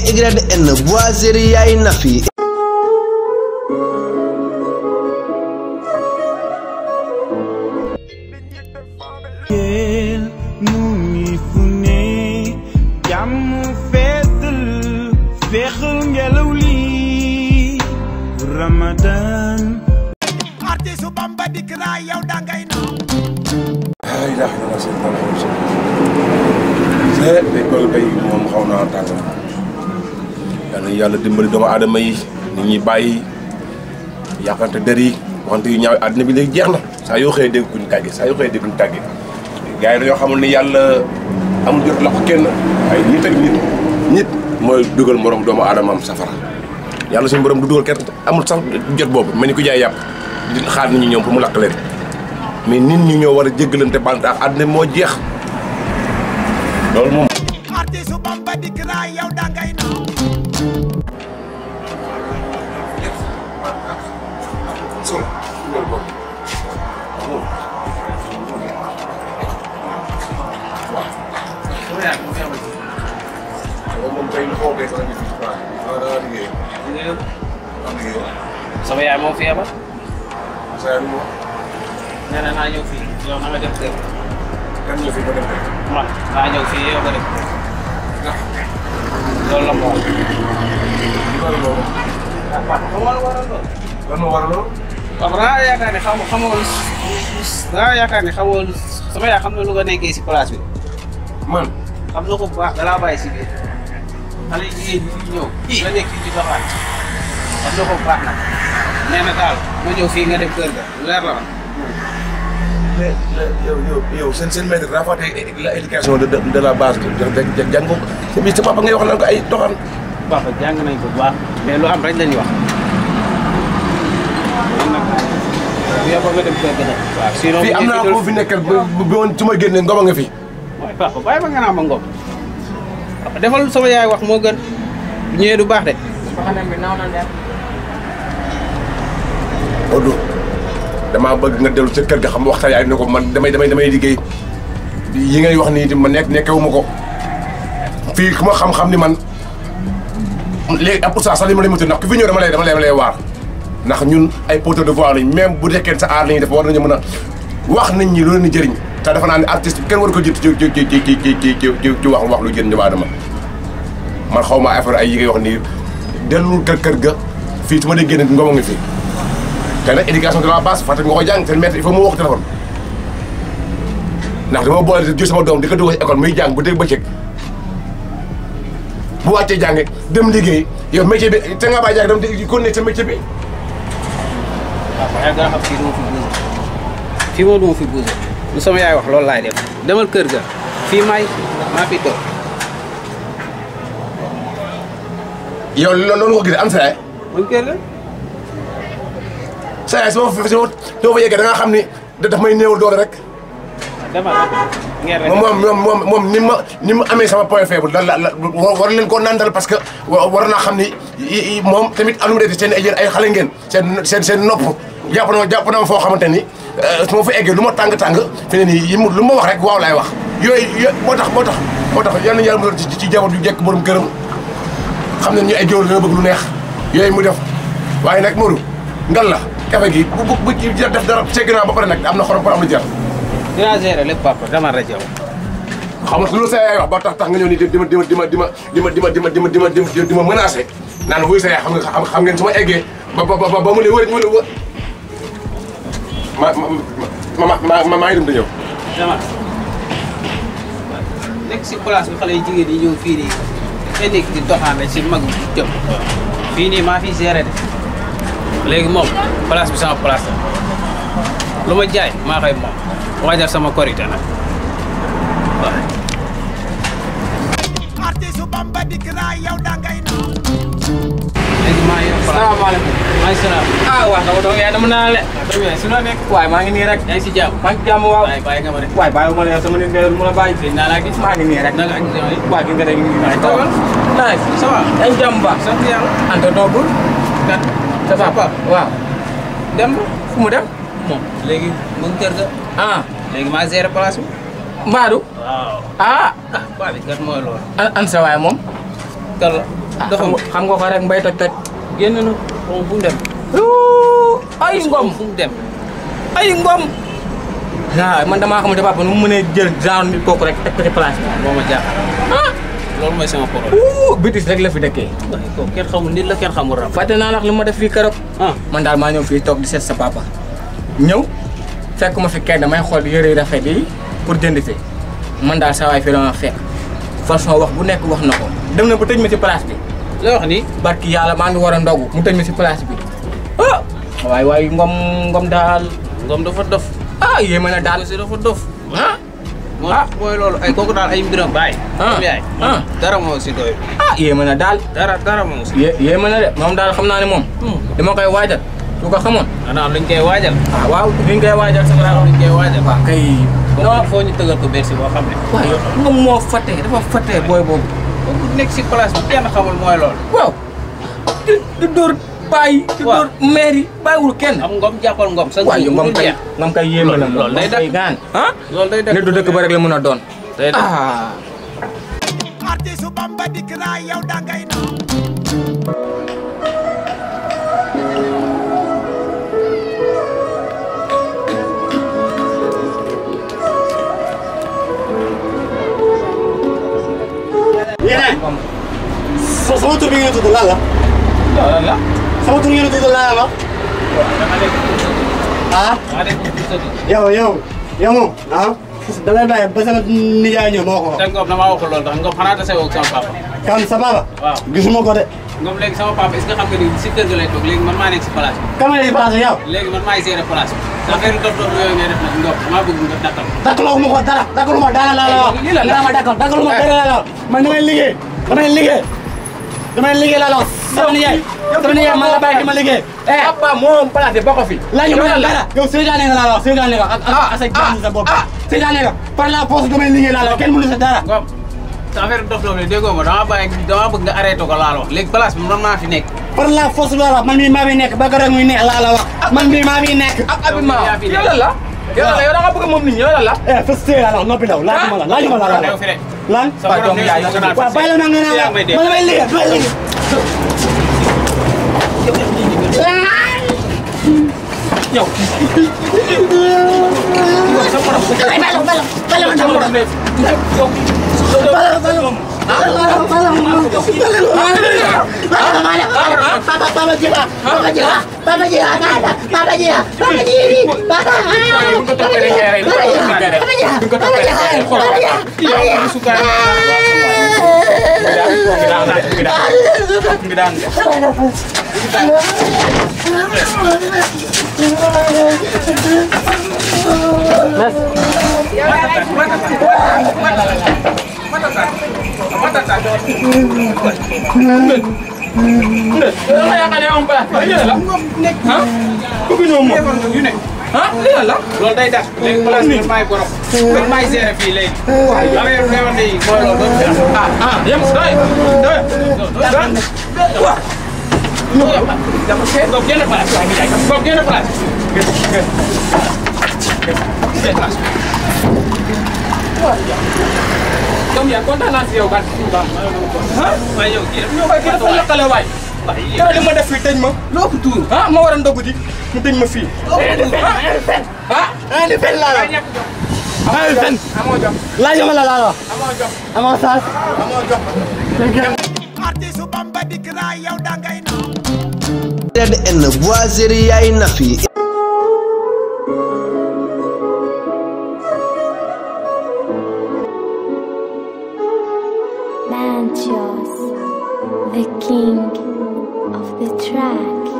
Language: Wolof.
YN Boiserie Yaay Nafi. Ramadan artisu Bamba dikra yow da ngay naw ay la xana sa tan c'est l'école bay mom xawna tang yalla dimbali doomu adama yi nit ñi bayyi yakante der yi waxante yu ñaaw aduna bi legi jeexna sa yo xey deg kuñ tagge sa yo xey deg kuñ tagge gaay dañu xamul ni yalla amul jot la ko kenn ay nit ak nit moy dugal morom doomu adama am safara yalla suñu borom du dugal kenn amul sax jot bobu melni ku jaay yap di xaar nit ñi ñoom pour mu lakk leen mais nit ñi ñoo war a jéggalante banta àddina moo jeex loolu moom artisu Bamba dikra yow da ngay naw sama yaay moo feebar. sa yaay moo. nee na naa ñëw fii yow na nga dem kër. kan ñëw fii ba dem kër. man naa ñëw fii yow nga dem kër. loolu la mu wax. loolu loolu. ah waaw xam nga lu waral loolu. lan moo waral loolu. waaw dangaa yaakaar ne xamoo sama yaay xam na lu nga nekkee si place bi. man. xam na ko bu baax dalaa bàyyi si biir. xale yi jigéen ñi fi ñëw. nga nekk fii di doxaat. xam na ko bu baax nag. nee na daal ma ñëw fii nga dem kër ga leer la mais yow seen maître daa fàtte la éducation de la base jàng ko sa biir sa papa ngay wax naan ko ay doxaan. papa jàng nañ ko bu baax mais lu am rek lañuy wax. bu yóbboo nga dem kër ga nag. waaw sinon fii am naa ko fi nekkal bi woon su ma génnee ngoma nga fi. mooy papa bàyyi ma nga naa ma ngom. papa defal sama yaay wax moo gën bu ñëwee du baax de. Odo damaa bëgg nga dellu ca kër ga xam waxtaan yaay ne ko man damay liggéey yi ngay wax nii ma nekkewu ma ko fii ku ma xam-xam ni man léegi pour ça sax li ma lay motul ndax ku fi ñëw dama lay waar ndax ñun ay porteurs de voix lañ même bu dekkee sa aar lañuy def war nañu mën a wax nit ñi lu leen di jëriñ te dafa naa ne artiste kenn war ko jiitu ci wax lu jëriñ doomu aadama man xaw ma affaire ay yi ngay wax nii dellu kër ga fii su ma dee génne ngoma ngi fii te nag éducation de la base fàtte nga ko jàng te maître il faut mu wax téléphone ndax dama boole jël sama doom di ko dugal ci école muy jàng bu dégg bëccëg bu wàccee jàng dem liggéey yow métier bi te nga bàyyi jàng dem di continuer sa métier bi. waaw waaye nga xam fii du ma fi bougé fii moom du ma fi bougé lu sama yaay wax loolu laay def demal kër ga fii maa fi toog. yow loolu nga ko gisee am sa yaay. man kër ga. sa yaay soo fa yeggee da nga xam ni daf may néewal doole rek. moom ni mu amee sama point faible la war leen koo nandal parce que war naa xam ni moom tamit am na seen ay xale ngeen seen nopp jàpp na ma foo xamante ni su ma fa eggee lu ma tàng fi ne nii lu ma wax rek waaw laay wax yooyu moo tax yal nañu yàlla musal ci jabar ju jekk borom këram xam ne ñu ay géwél dina bëgg lu neex yooyu mu def waaye nag Modou ngal la kafe gi bu def dara segg naa ba pare nag am na xorom am na jar. dinaa gérer lépp papa dama rajo. xam nga lu sa yaay wax ba tax nga ñëw ni di ma menacé naan wuy sa yaay xam ngeen su ma eggee ba mu ne wër maa ngi dem di ñëw. dama nekk si place bi xale yu jigéen yi ñëw fii nii nga nekk di doxaan rek si mag bi jëm fii nii maa fi gérer de léegi moom place bi sama place la lu ma jaay maa koy moom waajal sama korité nag waaw. artisu Bamba dikra yow da ngay naw léegi maa ngi yor salaamaaleykum. maaleykum salaam. ah waaw dama doon yaay dama naa la. su la nekk. waaye maa ngi nii rek. yaa ngi si jàmm. maa ngi jàmm waaw. waaye bàyyi nga ma rek. waaye bàyyi ma ne sama nit nga mu la bàyyi. sëñ naa laa gis. maa ngi nii rek. naka ak émission yi. waaw gis nga rek ñu ngi may toogal. nice. ça va. yaa ngi jàmm baax. sant yàlla. Anta toogul. kan. sa papa waaw. dem ba. fu mu dem. moom léegi mu ngi kër ga. ah. léegi maa gérer place bi. Mbadou. waaw. ah. ah Bali kat mooy loolu. an sa waay moom. kan la. xam nga ko rek mbay toj génn na xaw fu mu dem ay ngom fu mu dem ay ngom waaw man damaa xamante papa nu mu mënee jël genre nit kooku rek teg ko ci place bi moo ma jaaxal loolu mooy sama problème bitis rek la fi dëkkee waaye kooku kenn xamul nit la kenn xamul rab fàtte naa nag lu ma def fii keroog man daal maa ñëw fii toog di seet sa papa ñëw fekk ma fi kenn damay xool yëre rafet yi pour jënd fi man daal saa waay fii la ma fekk façon wax bu nekk wax na ko dem na ba tëj ma ci place bi la wax ni barki yàlla maa ngi war a ndogu mu tëj ma ci place bi waay ngom daal ngom dafa dof yéeme na daal aussi dafa dof moo tax mooy loolu ay kooku daal ay mbiram bàyyi yaay dara moo si doy yéeme na daal dara moo si yéeme na de moom daal xam naa ne moom dama koy waajal su ko xamoon xanaa luñ koy waajal waaw luñ koy waajal sax laa luñ koy waajal waaw kay non foo ñu tëgal ko bersi boo xam ne waaw ngom moo fàtte dafa fàtte booy boobu kooku nekk si place bi kenn xamul mooy loolu waaw di dóor bàyyi di dóor maire yi bàyyiwul kenn am ngom jàppal ngom sa ngom kay yéeme na loolu day kay gaan loolu day nit du dëkk ba rek la mën a doon artiste Bamba dikk naa yow da ngay na yéen sama tur bi ngeen tudd lan la. lan la. sama tur ngeen tudd lan la. yow moom da ngay bàyyi ba sama nijaay ñëw moo ko wax. te Ngom damaa waxul loolu ndax Ngom xanaa tase woo ak sama papa. kan sa papa. waaw gisuma ko de. Ngom léegi sama papa est-ce que xam nga ni si kër ga lay toog léegi man maa nekk si place bi. kan la ñuy passé yow. léegi man maay gérer place bi. affaire dof yooyu ngay def nag Ngom damaa bëgg nga dakkal. dakkaloo ma ko dara dakkaluma dara laa la wax. lii la ma dakkal dakkaluma dara laa la wax man damay liggéey laa la wax. sama nijaay man la bàyyi di ma liggéey. papa moom place bi bokk fi. laaj ma dara yow seytaane nga laa la wax seytaane nga ak sa jàmm sa bopp. seytaane nga par la force damay liggéey laa la wax kenn mënu sa dara. Ngom sa affaire dof la déggoo ma damaa bëgg nga arrêté ko laa la wax léegi place bi man maa fi nekk. par la force laa la wax man mii maa fi nekk ba keroog muy neex laa la wax man mii maa fi nekk. ak habillement yow lan la. yow da nga bëgg moom nit ñi yow lan la. fës tey laa la wax noppi daw laajuma la lan. waaw bàyyi la ma nga naan man damay liggéey. yow. loolu day tax léegi place bi maay borom man maay gérer fii léegi. affaire bi xewoon nañu mooy loolu doo fi am. yem doy. Ngom génn place waaye Ndiaye Ngom génn place. comme yaa kontaan naa si yow kat. waaye yow kii ñoo koy kii dafa lakkale waay. yow li ma def fii tëj ma. loo ko tuur. ma war a ndogu ji mu tëj ma fii. di fen laa la wax. di fen. amoo jox. laajuma la laa la wax. amoo jox. amoo saas. amoo jox. artiste Bamba dikk naa yow da ngay na Red and Boiserie yaay Nafi. Mantios, the king of the track.